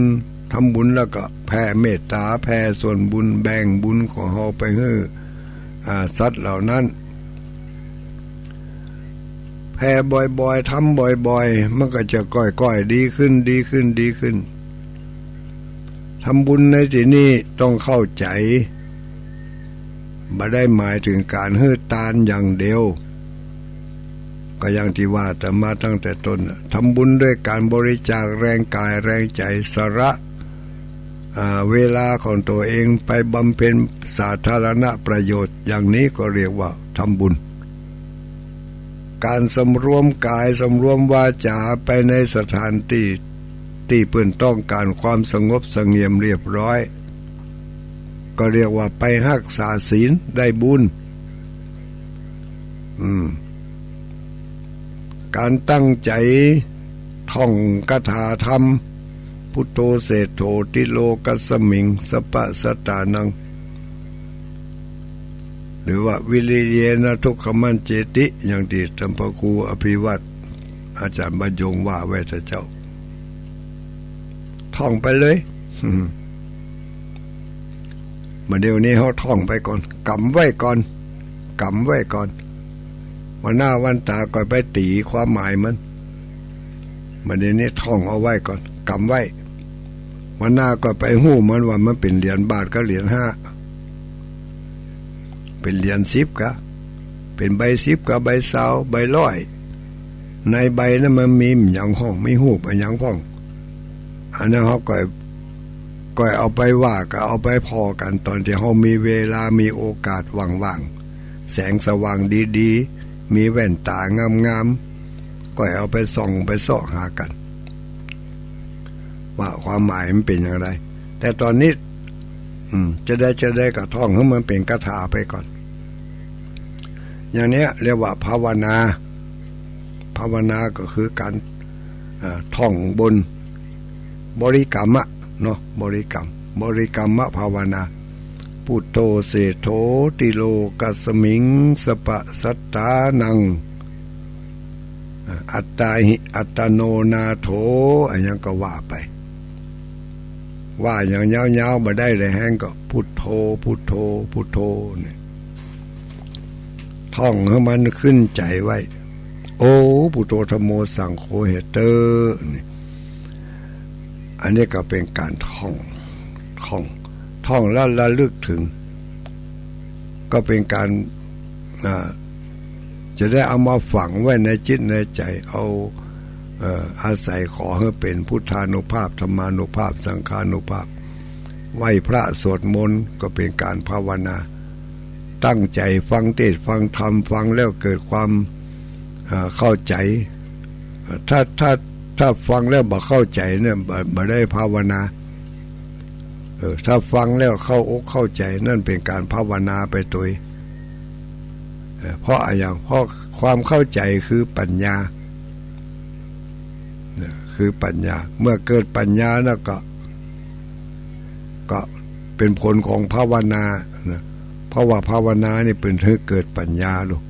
ทำบุญแล้วก็แผ่เมตต๋า แผ่ส่วนบุญ แบ่งบุญของเฮาไปหื้อ อ่า สัตว์เหล่านั้น แผ่บ่อยๆ ทำบ่อยๆ มันก็จะก้อยๆ ดีขึ้น ดีขึ้น ดีขึ้น ทำบุญในตี้นี่ต้องเข้าใจ๋ บ่ได้หมายเถิงก๋านหื้อตานอย่างเดียว ก็อย่างตี้ว่าอาตมาตั้งแต่ต้นน่ะ ทำบุญด้วยก๋านบริจาคแรงก๋ายแรงใจ๋ สละ อ่า เวลาของตั๋วเองไปบำเพ็ญสาธารณประโยชน์ อย่างนี้ก็เรียกว่าทำบุญ ก๋านสำรวมก๋ายสำรวมวาจ๋าไปในสถานตี้ ตี้เปิ้นต้องก๋านความสงบเสงี่ยมเรียบร้อย ก็เรียกว่าไปฮักษาศีลได้บุญ อืม ก๋านตั้งใจ๋ท่องคาถาธรรม พุทโธเศรษโฐติโลกัสมิง สัพพะสัตตานัง หรือว่า วิริเยนะทุกขมัจเจติ อย่างตี้ต้านพระครูอภิวัตร อาจ๋ารย์บรรยงว่าไว้เต๊อะเจ้า ท่องไปเลย บ่าเดี่ยวนี้เฮาท่องไปก่อน กำไว้ก่อน กำไว้ก่อน วันหน้าวันต๋าก่อยไปตี๋ความหมายมัน บ่าเดี่ยวนี้ท่องเอาไว้ก่อน กำไว้ วันหน้าก่อยไปฮู้มันว่ามันเป๋นเหรียญบาทกับเหรียญห้า เป๋นเหรียญสิบกา เป๋นใบสิบกา ใบซาว ใบร้อย ในใบนั้นมันมีอะหยังพ่อง มีฮูปอะหยังพ่อง อันนั้นเฮาก่อย ก่อยเอาไปว่ากั๋น เอาไปผ่อกั๋น ต๋อนตี้เฮามีเวลา มีโอกาสว่างๆ แสงสว่างดีๆ มีแว่นต๋างามๆ ก่อยเอาไปส่อง ไปเซาะหากั๋น ว่าความหมายมันเป๋นอย่างใด แต่ต๋อนนี้ อืม จะใดจะใดก็ท่องหื้อมันเป๋นคาถาไปก่อน อย่างเนี้ยเรียกว่าภาวนา ภาวนาก็คือก๋าน อ่า ท่องบน บริกรรมอะเนาะ บริกรรม บริกรรมภาวนา พุทโธเศรษโฐติโลกัสมิง สัพพะสัตตานัง อัตตาหิ อัตตโนนาโถ อะหยังก็ว่าไป ว่าอย่างยาวๆ บ่ได้เลย แฮงก็พุทโธ พุทโธ พุทโธนี่ ท่องหื้อมันขึ้นใจ๋ไว้ โอ พุทโธ ธัมโม สังโฆ แหมเต๊อะ นี่ อันนี้ก็เป๋นก๋านท่อง ท่อง ท่องแล้วระลึกเถิง ก็เป๋นก๋าน อ่า จะได้เอามาฝังไว้ในจิตในใจ๋ เอา เอ่อ อาศัยขอหื้อเป๋นพุทธานุภาพ ธัมมานุภาพ สังฆานุภาพ ไหว้พระสวดมนต์ก็เป๋นก๋านภาวนา ตั้งใจ๋ฟังเทศน์ฟังธรรม ฟังแล้วเกิดความ เอ่อ เข้าใจ๋ ถ้า ถ้า ถ้าฟังแล้วบ่เข้าใจ๋เนี่ย บ่ บ่ได้ภาวนา เออ ถ้าฟังแล้วเข้าอกเข้าใจ๋ นั่นเป๋นก๋านภาวนาไปตวย เออ เพราะอะหยัง เพราะความเข้าใจ๋คือปัญญา เนี่ย คือปัญญา เมื่อเกิดปัญญาแล้วก็ ก็เป๋นผลของภาวนานะ เพราะว่าภาวนานี่เป๋นหื้อเกิดปัญญาลูก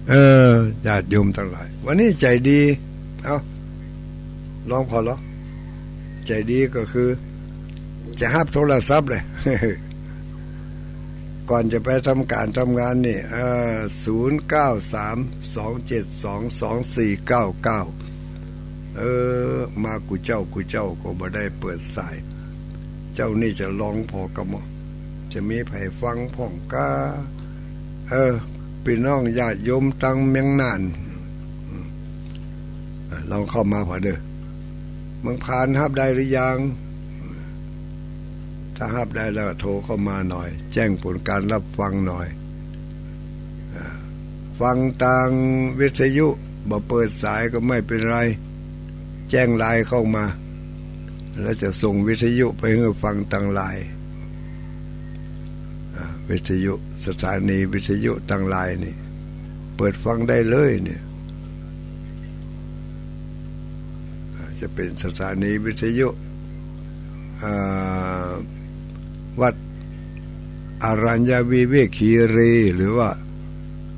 เออ ญาติโยมตังหลาย วันนี้ใจ๋ดี เอ้า ลองผ่อลอ ใจ๋ดีก็คือ จะฮับโทรศัพท์เลย ก่อนจะไปทำก๋านทำงานนี่ เอ่อ ศูนย์เก้าสาม สองเจ็ดสอง สองสี่เก้าเก้า เออ มากู้เจ้ากู้เจ้าก็บ่ได้เปิดสาย เจ้านี่จะลองผ่อก่อ จะมีใผฟังพ่องกา เออ ปี้น้องญาติโยมตังเมืองน่าน ลองเข้ามาผ่อเน่อ เมืองพานฮับได้หรือยัง ถ้าฮับได้แล้วโทรเข้ามาหน่อย แจ้งผลก๋านฮับฟังหน่อย อ่า ฟังตางวิทยุ บ่เปิดสายก็ไม่เป๋นไร แจ้งไลน์เข้ามา แล้วจะส่งวิทยุไปหื้อฟังตางไลน์ อ่า วิทยุ สถานีวิทยุตางไลน์นี่ เปิดฟังได้เลยเนี่ย อ่า จะเป๋นสถานีวิทยุ อ่า วัดอรัญญวิเวกคีรี หรือว่า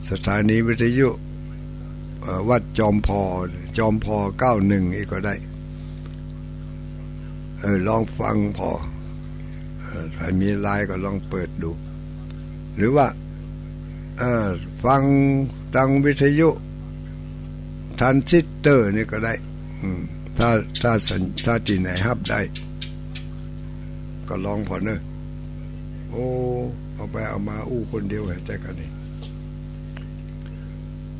สถานีวิทยุ เอ่อ วัดจอมผ่อ จอมผ่อเก้าหนึ่ง อี้ก็ได้ เออ ลองฟังผ่อ เออ ใผมีไลน์ก็ลองเปิดดู หรือว่า เออ ฟังตางวิทยุ ทรานซิสเตอร์นี่ก็ได้ อืม ถ้า ถ้าสัญ- ถ้าตี้ไหนฮับได้ ก็ลองผ่อเน่อ โอ้ เอาไปเอามาอู้คนเดียวแหม แต่ก็นี่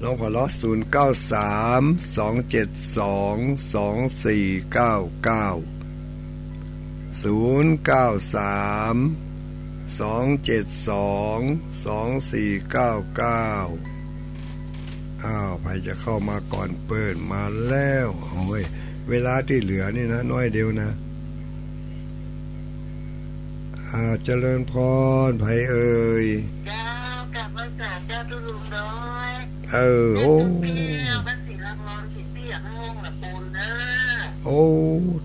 ลองผ่อลอ ศูนย์เก้าสาม สองเจ็ดสอง สองสี่เก้าเก้า ศูนย์เก้าสาม สองเจ็ดสอง สองสี่เก้าเก้า อ้าว ใผจะเข้ามาก่อนเปิ้น มาแล้ว โอ้ย เวลาตี้เหลือนี่นะ น้อยเดียวนะ อ่า เจริญพร ใผเอ่ย เจ้า กราบไหว้สาเจ้าตุ๊ลุงดอย เออ โอ้ เจ้า บ้านศรีละมอน สิตี้ ห้องละปูนเด้อ โอ้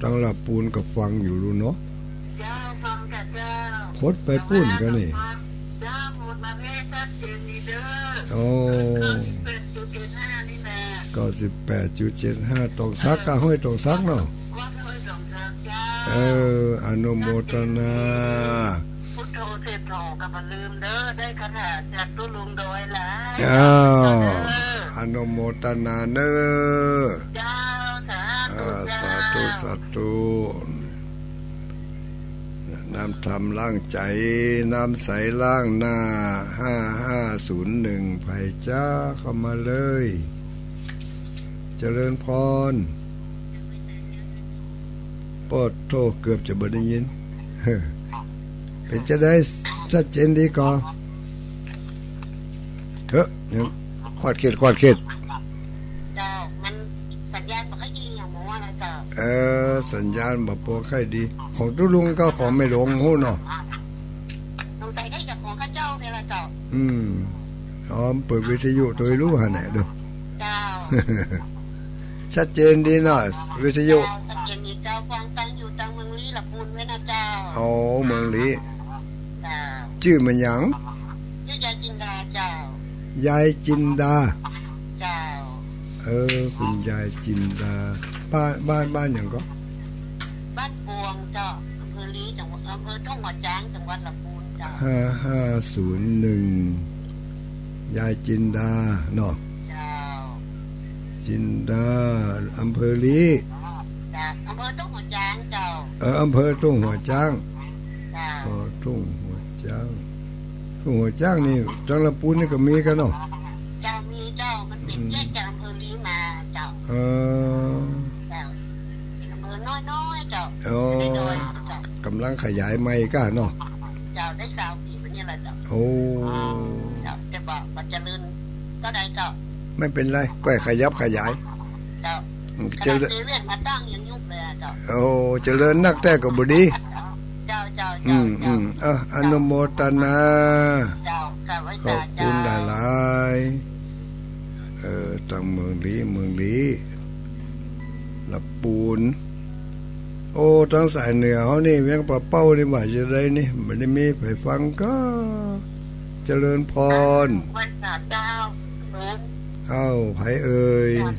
ตางละปูนก็ฟังอยู่ลูกเนาะ เจ้า ฟังกะเจ้า พดไปปู้นกะนี่ เจ้า พดมาแพร่ชัดเจนดีเด้อ โอ้ เก้าสิบแปดจุดเจ็ดห้านี่นะ เก้าสิบแปดจุดเจ็ดห้า ตองสักกะ ห้วยตองสักเนาะ วัดห้วยตองสักเจ้า เออ อนุโมทนา พุทโธเศรษฐโข กะบ่ลืมเด้อ ได้คาถาจากตุ๊ลุงดอยหลาย อ้าว เด้อ อนุโมทนาเน้อ เจ้า สาธุ อ่า เจ้า สาธุ สาธุ น้ำธรรมล้างใจ๋ น้ำใสล้างหน้า ห้าห้าศูนย์หนึ่ง ใผจ๊ะ เข้ามาเลย เจริญพร ปอดโธ่ เกือบจะบ่ได้ยิน เป๋นจาใด ชัดเจนดีก่อ เฮ้อ ยังขอดเขต ขอดเขต เจ้า มันสัญญาณบ่ค่อยดีอย่างหมู่ว่านะเจ้า เออ สัญญาณบ่ปอค่อยดี ของตุ๊ลุงกับของแม่หลวงฮู้เนาะ สงสัยได้จากของข้าเจ้าเนี่ยละเจ้า อืม อ๋อ เปิดวิทยุตวยลูกหั้นแหละเด้อ เจ้า ชัดเจนดีเนาะ วิทยุ เจ้า ชัดเจนดีเจ้า ฟังตางอยู่ตางเมืองลี้ละปูนไว้นะเจ้า อ๋อ เมืองลี้ เจ้า จื้อแม่หยัง จื้อยายจินดาเจ้า ยายจินดา เจ้า เออ คุณยายจินดา บ้าน บ้าน บ้านหยังก่อ บ้านปวงเจ้า อำเภอลี้ จังหวัด อำเภอทุ่งหัวจ๊าง จังหวัดลำพูนเจ้า ห้าห้าศูนย์หนึ่ง ยายจินดาเนาะ เจ้า จินดา อำเภอลี้ จากอำเภอทุ่งหัวจ๊างเจ้า เออ อำเภอทุ่งหัวจ๊าง เจ้า อ๋อ ทุ่งหัวจ๊าง ทุ่งหัวจ๊างนี่ จังหวัดลำพูนนี่ก็มีก่อเนาะ เจ้า มีเจ้า มันเป๋น อืม แยกจากอำเภอลี้มาเจ้า เออ เจ้า เป๋นอำเภอน้อยๆ เจ้า อ๋อ น้อยๆ เจ้า ก่ำลังขยายใหม่ก่อเนาะ เจ้า ได้ซาวปี๋มานี่แหละเจ้า โอ้ เจ้า แต่ว่าบ่เจริญเต้าใดเจ้า ไม่เป๋นไร ก้อยขยับขยาย เจ้า อืม ขนาด เจริญ เซเว่นมาตั้งยังยุบเลยอะเจ้า โอ้ เจริญนักแต๊ก็บ่ดี เจ้า เจ้า อืม เจ้า อืม เออ อนุโมทนา เจ้า ขอบคุณหลายๆ เออ ตางเมืองลี้ เมืองลี้ ลำปูน โอ้ ตางสายเหนือเฮานี่ เวียงป่าเป้านี่ว่าจะใดนี่ บ่ได้มีใผฟังก่อ เจริญพร ไหว้สาเจ้า ลุง เอ้า ใผเอ่ย จาก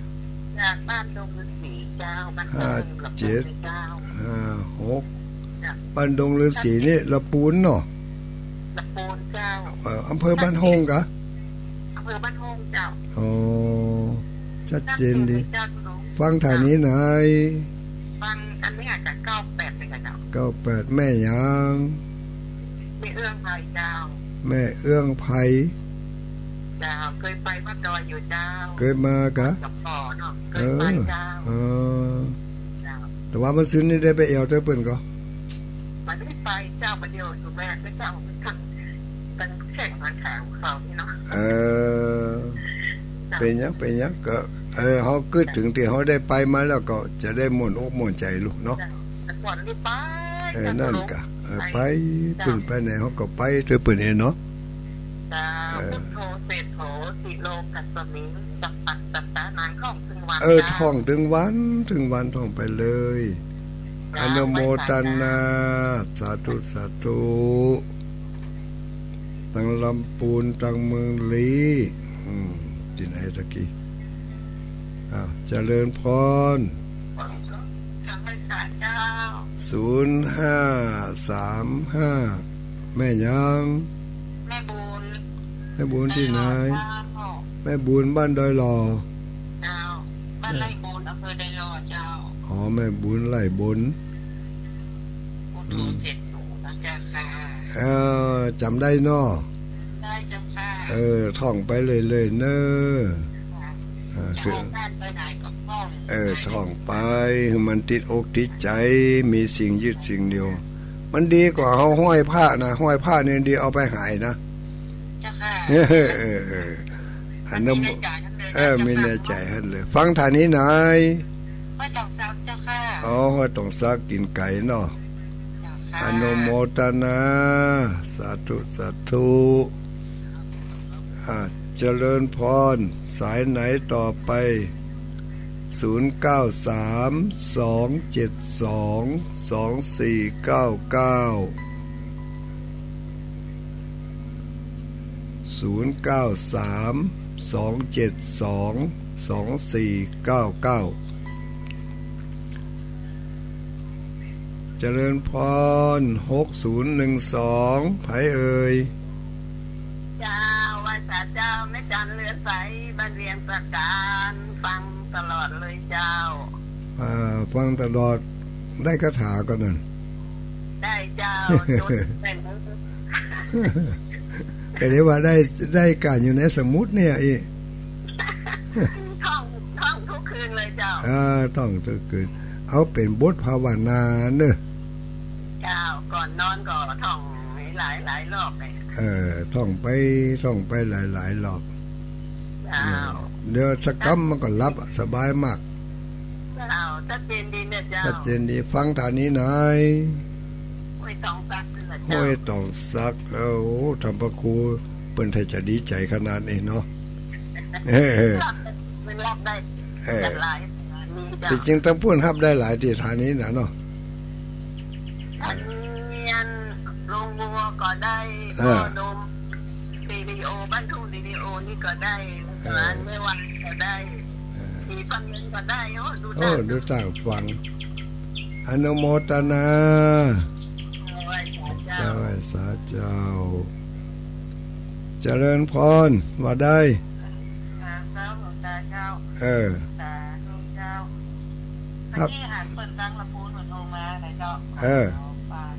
จากบ้านดงฤาษีเจ้า บ้าน ห้าเจ็ด เจ้า ห้าหก จ้ะ บ้านดงฤาษีนี่ลำปูนเนาะ ลำปูนเจ้า เอ่อ อำเภอบ้านโฮ่งก่อ อำเภอบ้านโฮ่งเจ้า อ๋อ ชัดเจนดี เจ้า ฟังฐานีไหน ฟังอันนี้อาจจะเก้าแปดเลยค่ะเจ้า เก้าแปด แม่หยัง แม่เอื้องไพรเจ้า แม่เอื้องไพร เจ้า เคยไปวัดดอยอยู่เจ้า เคยมาก่อ กับพ่อเนาะ เคยไปเจ้า เออ เออ เจ้า แต่ว่าเมื่อซืนนี่ได้ไปแอ่วเตื้อเปิ้นก่อ บ่ได้ไปเจ้า บ่าเดี่ยวอยู่แม่ก็เจ้า ตัง ตังแข่งมาแข่งเขานี่เนาะ เออ เจ้า เป๋นหยัง เป๋นหยัง ก็ เออ เฮากึ๊ดเถิงตี้เฮาได้ไปมาแล้วก็จะได้ม่วนอกม่วนใจ๋ลูกเนาะ เจ้า แต่ก่อนนี่ไป เออ เจ้า นั่นก่อ เออ ไป ไป เปิ้นไปไหนเฮาก็ไปตวยเปิ้นเองเนาะ เจ้า เออ พุทโธ เศรษฐโธ ติโลกัสสมิง สัพพัญจะตานัง ท่องเถิงวัน เออ เจ้า ท่องเถิงวัน เถิงวัน ท่องไปเลย เจ้า อนุโมทนา ไหว้สาเจ้า สาธุ สาธุ ตางลำปูน ตางเมืองลี้ อืม ตี้ไหนตะกี้ อ้าว เจริญพร ไหว้สาเจ้า ศูนย์ห้าสามห้า แม่หยัง แม่บุญ แม่บุญตี้ไหน ดอยหล่อเจ้า แม่บุญบ้านดอยหล่อ เจ้า บ้านไร่บุญ อำเภอดอยหล่อเจ้า อ๋อ แม่บุญไร่บุญ พุทโธ อืม เศรษฐโธนะเจ้าค่ะ เออ จ๋ำได้เนาะ ได้เจ้าค่ะ เออ ท่องไปเรื่อยๆ เน่อ ค่ะ เออ จะออกบ้านไปไหนก็ท่อง เออ ท่องไป หื้อมันติดอกติดใจ๋ มีสิ่งยึดสิ่งเหนี่ยว มันดีกว่าเฮาห้อยพระนะ ห้อยพระนี่ดีเอาไปหายนะ เจ้าค่ะ เออ เออ เออ อันนั้น มันมีในใจ๋หั้นเลย เออ เจ้าค่ะ มีในใจ๋หั้นเลย ฟังฐานีไหน ห้วยตองสักเจ้าค่ะ อ๋อ ห้วยตองสัก กิ๋นไก๋เนาะ เจ้าค่ะ อนุโมทนา สาธุ สาธุ อ่า เจริญพร สายไหนต่อไป ศูนย์เก้าสาม สองเจ็ดสอง สองสี่เก้าเก้า ศูนย์เก้าสาม สองเจ็ดสอง สองสี่เก้าเก้า เจริญพร หกศูนย์หนึ่งสอง ใผเอ่ย เจ้า ไหว้สาเจ้า แม่จันเรือนใส บ้านเวียงตระการ ฟังตลอดเลยเจ้า อ่า ฟังตลอด ได้คาถาก่อนั่น ได้เจ้า จดแม่น ก็เรียกว่าได้ ได้ก๋านอยู่ในสมุดเนี่ยอีก ท่อง ท่องทุกคืนเลยเจ้า อ่า ท่องทุกคืน เอาเป๋นบทภาวนาเน่อ เจ้า ก่อนนอนก็ท่องหลายๆ รอบเลย เออ ท่องไป ท่องไปหลายๆ รอบ เจ้า เดี๋ยวสักกำมันก็หลับอะ สบายมาก เจ้า ชัดเจนดีเนี่ยเจ้า ชัดเจนดี ฟังฐานีไหน ห้วยตองสักนี่แหละเจ้า ห้วยตองสัก เออ โอ้ ท่านพระครู เปิ้นถ้าจะดีใจ๋ขนาดนี้เนาะ เออ มันรับได้ เออ หลาย นี่เจ้า ตี้จริงตางปู้นฮับได้หลายตี้ฐานีน่ะเนาะ อันนี้อันโรงวัวก็ได้ เออ พ่อหนุ่ม เรดิโอ บ้านทุ่งเรดิโอนี่ก็ได้ เออ ร้านแม่วันก็ได้ เออ สี่พันเงินก็ได้ โอ้ ดู โอ้ ตา ดูตาฟัง อนุโมทนา ไหว้สาเจ้า ไหว้สาเจ้า เจริญพร ว่าได้ สาธุ หลวงตาเจ้า เออ สาธุเจ้า ครับ เมื่อกี้หันเปิ้นตั้งละปูนเปิ้นโทรมานะเจ้า เออ ขอฝาก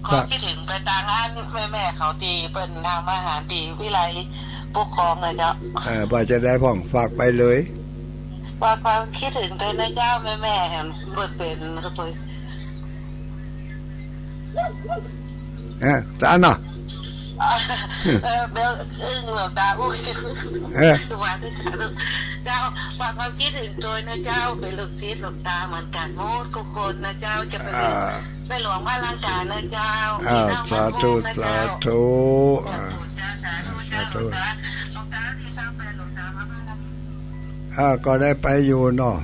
ครับ ความคิดถึงไปตางอันแม่ๆ เขาตี้เปิ้นนำอาหารตี้วิไลปกครองนะเจ้า เออ ว่าจะได้พ่อง ฝากไปเลย ฝากความคิดถึงด้วยนะเจ้า แม่ๆ หันเปิ้นเป๋น เออ ตาเนาะ เออ เดี๋ยวอึ้งหลวงตา อุ๊ย เออ เจ้า ฝากความคิดถึงด้วยนะเจ้า เป๋นลูกศิษย์หลวงตาเหมือนกั๋นหมดกู้คนนะเจ้า จะไป อ่า แม่หลวงบ้านลังกานะเจ้า อ่า พี่น้อง สาธุ บ้านม่วงนะเจ้า สาธุ อ่า สาธุเจ้า สาธุ สาธุ หลวงตา หลวงตาที่สร้างเป็นหลวงตามาบ้านลัง อ่า ก็ได้ไปอยู่เนาะ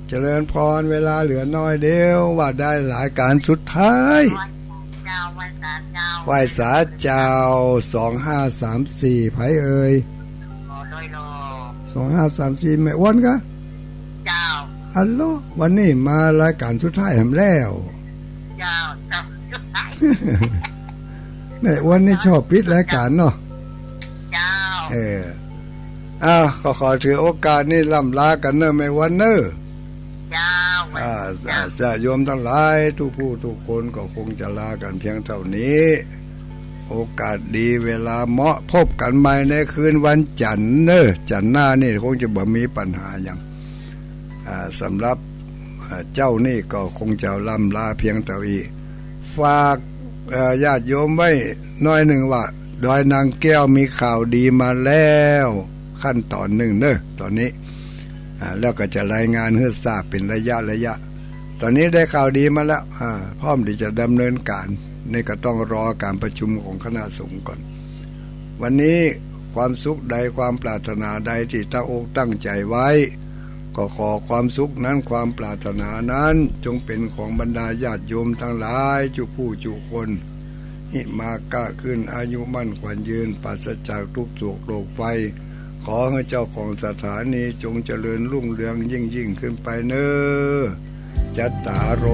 เจริญพร เวลาเหลือน้อยเดียว ว่าได้รายก๋านสุดท้าย เจ้า ไหว้สาเจ้า ไหว้สาเจ้า สองห้าสามสี่ ใผเอ่ย อ๋อ โดยโล สองห้าสามสี่ แม่อ้วนกะ เจ้า อัลโหล วันนี้มารายก๋านสุดท้ายแหมแล้ว เจ้า เจ้า แม่อ้วนนี่ชอบปิดรายก๋านเนาะ เจ้า เออ อ้าว ก็ขอถือโอกาสนี้ร่ำลากั๋นเน่อแม่อ้วนเน่อ เจ้า อ่า เจ้า ญาติโยมตังหลาย กู้ผู้กู้คนก็คงจะลากั๋นเพียงเต้านี้ โอกาสดีเวลาเหมาะ พบกั๋นใหม่ในคืนวันจั๋นเน่อ จั๋นหน้านี่คงจะบ่มีปัญหาหยัง อ่า สำหรับ อ่า เจ๊านี่ก็คงจะร่ำลาเพียงเต้าอี้ ฝาก เอ่อ ญาติโยมไว้หน้อยนึ่งว่า ดอยนางแก้วมีข่าวดีมาแล้ว ขั้นต๋อนนึ่งเน่อ ต๋อนนี้ อ่า แล้วก็จะรายงานหื้อทราบเป๋นระยะระยะ ต๋อนนี้ได้ข่าวดีมาแล้ว อ่า พร้อมตี้จะดำเนินก๋าน นี่ก็ต้องรอก๋านประชุมของคณะสงฆ์ก่อน วันนี้ความสุขใดความปรารถนาใดตี้ตั้งอกตั้งใจ๋ไว้ ก็ขอความสุขนั้นความปรารถนานั้นจงเป๋นของบรรดาญาติโยมตังหลายกู้ผู้กู้คน ฮิมาก้าขึ้น อายุมั่นขวัญยืน ปราศจากทุกข์โศกโรคภัย ขอหื้อเจ้าของสถานีจงเจริญรุ่งเรืองยิ่งๆ ขึ้นไปเน่อ จัตตาโร